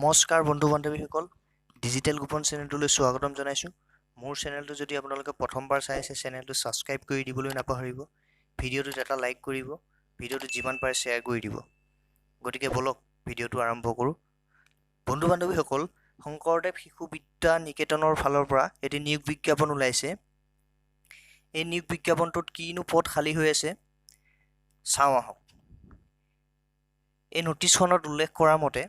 নমস্কাৰ বন্ধু বান্ধৱীসকল, ডিজিটেল গোপন চেনেলটোলৈ স্বাগতম জনাইছোঁ। মোৰ চেনেলটো যদি আপোনালোকে প্ৰথমবাৰ চাই আছে, চেনেলটো ছাবস্ক্ৰাইব কৰি দিবলৈ নাপাহৰিব। ভিডিঅ'টোত এটা লাইক কৰিব, ভিডিঅ'টো যিমান পাৰে শ্বেয়াৰ কৰি দিব। গতিকে ব'লক, ভিডিঅ'টো আৰম্ভ কৰোঁ। বন্ধু বান্ধৱীসকল, শংকৰদেৱ শিশু বিদ্যা নিকেতনৰ ফালৰ পৰা এটি নিয়োগ বিজ্ঞাপন ওলাইছে। এই নিয়োগ বিজ্ঞাপনটোত কিনো পদ খালী হৈ আছে চাওঁ আহক। এই নটিচখনত উল্লেখ কৰা মতে,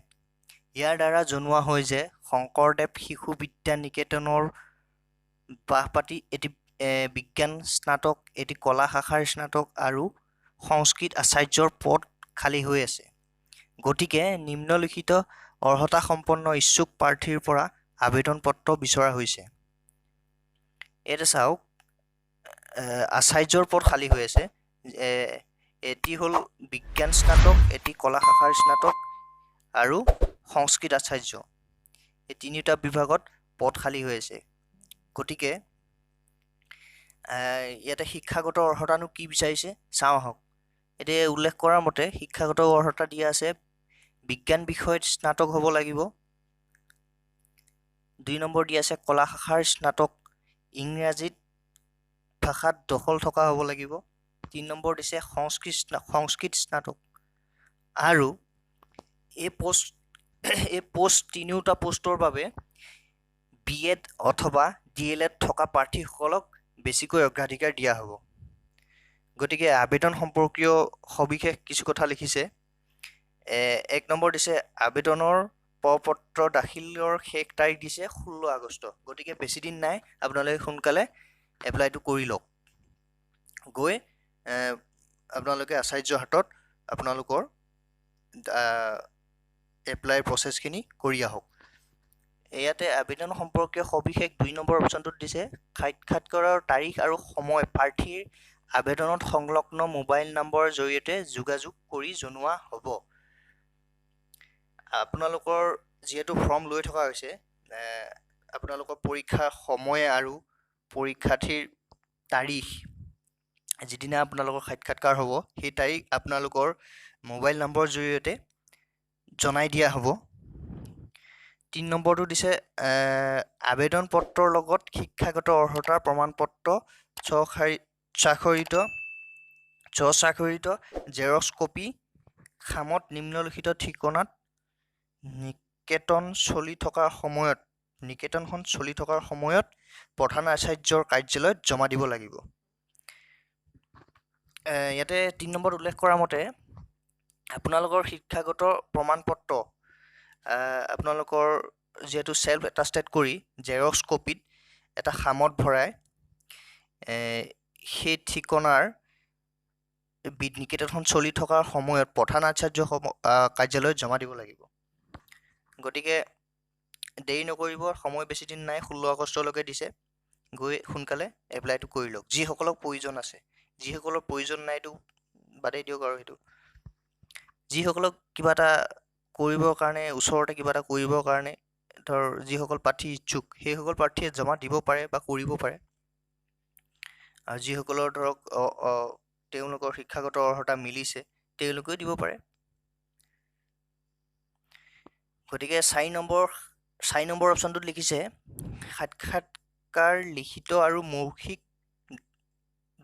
ইয়াৰ দ্বাৰা জনোৱা হয় যে শংকৰদেৱ শিশু বিদ্যা নিকেতনৰ বাহপাতি এটি বিজ্ঞান স্নাতক, এটি কলা শাখাৰ স্নাতক আৰু সংস্কৃত আচাৰ্যৰ পদ খালী হৈ আছে। গতিকে নিম্নলিখিত অৰ্হতা সম্পন্ন ইচ্ছুক প্ৰাৰ্থীৰ পৰা আবেদন পত্ৰ বিচৰা হৈছে। ইয়াতে চাওক, আচাৰ্যৰ পদ খালী হৈ আছে। এটি হ'ল বিজ্ঞান স্নাতক, এটি কলা শাখাৰ স্নাতক আৰু সংস্কৃত আচাৰ্য, এই তিনিওটা বিভাগত পদ খালী হৈ আছে। গতিকে ইয়াতে শিক্ষাগত অৰ্হতানো কি বিচাৰিছে চাওঁ আহক। এতিয়া উল্লেখ কৰাৰ মতে শিক্ষাগত অৰ্হতা দিয়া আছে, বিজ্ঞান বিষয়ত স্নাতক হ'ব লাগিব। 2 নম্বৰ দিয়া আছে কলা শাখাৰ স্নাতক, ইংৰাজীত ভাষাত দখল থকা হ'ব লাগিব। 3 নম্বৰ দিছে সংস্কৃত স্নাতক। আৰু এই পষ্ট তিনিওটা পোষ্টৰ বাবে বি এড অথবা ডি এল এড থকা প্ৰাৰ্থীসকলক বেছিকৈ অগ্ৰাধিকাৰ দিয়া হ'ব। গতিকে আবেদন সম্পৰ্কীয় সবিশেষ কিছু কথা লিখিছে। 1 নম্বৰ দিছে আবেদনৰ প্ৰপত্ৰ দাখিলৰ শেষ তাৰিখ দিছে 16 আগষ্ট। গতিকে বেছি দিন নাই, আপোনালোকে সোনকালে এপ্লাইটো কৰি লওক। গৈ আপোনালোকে আচাৰ্যৰ হাতত আপোনালোকৰ এপ্লাইৰ প্ৰচেছখিনি কৰি আহক। ইয়াতে আবেদন সম্পৰ্কীয় সবিশেষ 2 নম্বৰ অপশ্যনটোত দিছে, সাক্ষাৎকাৰৰ তাৰিখ আৰু সময় প্ৰাৰ্থীৰ আবেদনত সংলগ্ন মোবাইল নম্বৰৰ জৰিয়তে যোগাযোগ কৰি জনোৱা হ'ব। আপোনালোকৰ যিহেতু ফৰ্ম লৈ থকা হৈছে, আপোনালোকৰ পৰীক্ষাৰ সময় আৰু পৰীক্ষাৰ্থীৰ তাৰিখ, যিদিনা আপোনালোকৰ সাক্ষাৎকাৰ হ'ব, সেই তাৰিখ আপোনালোকৰ মোবাইল নম্বৰৰ জৰিয়তে জনাই দিয়া হ'ব। 3 নম্বৰটো দিছে, আবেদন পত্ৰৰ লগত শিক্ষাগত অৰ্হতাৰ প্ৰমাণপত্ৰ স্বাক্ষৰিত জেৰক্স কপি খামত নিম্নলিখিত ঠিকনাত নিকেতনখন চলি থকাৰ সময়ত প্ৰধান আচাৰ্যৰ কাৰ্যালয়ত জমা দিব লাগিব। ইয়াতে 3 নম্বৰত উল্লেখ কৰা মতে আপোনালোকৰ শিক্ষাগত প্ৰমাণপত্ৰ আপোনালোকৰ যিহেতু চেল্ফ এটাষ্টেড কৰি জেৰক্স কপিত এটা খামত ভৰাই সেই ঠিকনাৰ নিকেতনখন চলি থকাৰ সময়ত প্ৰধান আচাৰ্য কাৰ্যালয়ত জমা দিব লাগিব। গতিকে দেৰি নকৰিব, সময় বেছি দিন নাই, 16 আগষ্টলৈকে দিছে। গৈ সোনকালে এপ্লাইটো কৰি লওক যিসকলক প্ৰয়োজন আছে। যিসকলৰ প্ৰয়োজন নাইতো বাদেই দিয়ক আৰু সেইটো। যিসকলক কিবা এটা কৰিবৰ কাৰণে, ওচৰতে কিবা এটা কৰিবৰ কাৰণে ধৰ যিসকল প্ৰাৰ্থী ইচ্ছুক, সেইসকল প্ৰাৰ্থীয়ে জমা দিব পাৰে বা কৰিব পাৰে। আৰু যিসকলৰ ধৰক তেওঁলোকৰ শিক্ষাগত অৰ্হতা মিলিছে, তেওঁলোকেও দিব পাৰে। গতিকে 4 নম্বৰ অপশ্যনটোত লিখিছে, সাক্ষাৎকাৰ লিখিত আৰু মৌখিক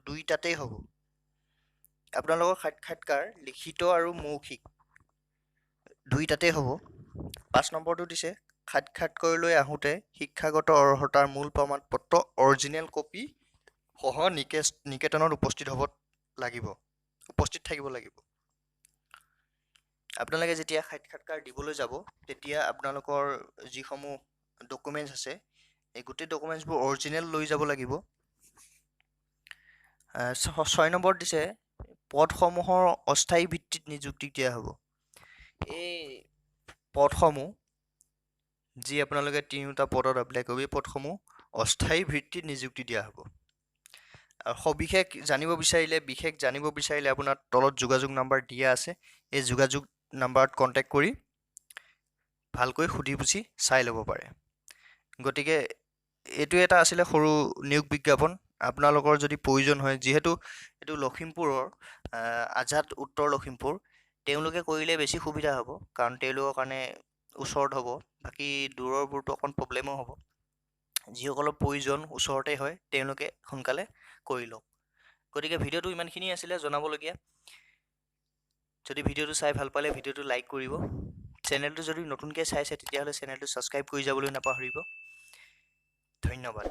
দুইটাতেই হ'ব। আপোনালোকৰ সাক্ষাৎকাৰ লিখিত আৰু মৌখিক দুইটাতেই হ'ব। 5 নম্বৰটো দিছে, সাক্ষাৎকাৰলৈ আহোঁতে শিক্ষাগত অৰ্হতাৰ মূল প্ৰমাণপত্ৰ অৰিজিনেল কপি সহ নিকেতনত উপস্থিত হ'ব লাগিব, উপস্থিত থাকিব লাগিব। আপোনালোকে যেতিয়া সাক্ষাৎকাৰ দিবলৈ যাব, তেতিয়া আপোনালোকৰ যিসমূহ ডকুমেণ্টছ আছে, এই গোটেই ডকুমেণ্টছবোৰ অৰিজিনেল লৈ যাব লাগিব। 6 নম্বৰত দিছে, পদসমূহৰ অস্থায়ী ভিত্তিত নিযুক্তি দিয়া হ'ব। এই পদসমূহ যি আপোনালোকে তিনিওটা পদত এপ্লাই কৰিব, এই পদসমূহ অস্থায়ী ভিত্তিত নিযুক্তি দিয়া হ'ব। আৰু সবিশেষ জানিব বিচাৰিলে, বিশেষ জানিব বিচাৰিলে আপোনাৰ তলত যোগাযোগ নাম্বাৰ দিয়া আছে। এই যোগাযোগ নাম্বাৰত কণ্টেক্ট কৰি ভালকৈ সুধি পুছি চাই ল'ব পাৰে। গতিকে এইটো এটা আছিলে সৰু নিয়োগ বিজ্ঞাপন। আপোনালোকৰ যদি প্ৰয়োজন হয়, যিহেতু এইটো লখিমপুৰৰ আজাদ উত্তৰ লখিমপুৰ, তেওঁলোকে কৰিলে বেছি সুবিধা হ'ব, কাৰণ তেওঁলোকৰ কাৰণে ওচৰত হ'ব, বাকী দূৰৰবোৰতো অকণ প্ৰব্লেমো হ'ব। যিসকলৰ প্ৰয়োজন ওচৰতে হয়, তেওঁলোকে সোনকালে কৰি লওক। গতিকে ভিডিঅ'টো ইমানখিনি আছিলে জনাবলগীয়া। যদি ভিডিঅ'টো চাই ভাল পালে, ভিডিঅ'টো লাইক কৰিব। চেনেলটো যদি নতুনকৈ চাইছে, তেতিয়াহ'লে চেনেলটো ছাবস্ক্ৰাইব কৰি যাবলৈ নাপাহৰিব। ধন্যবাদ।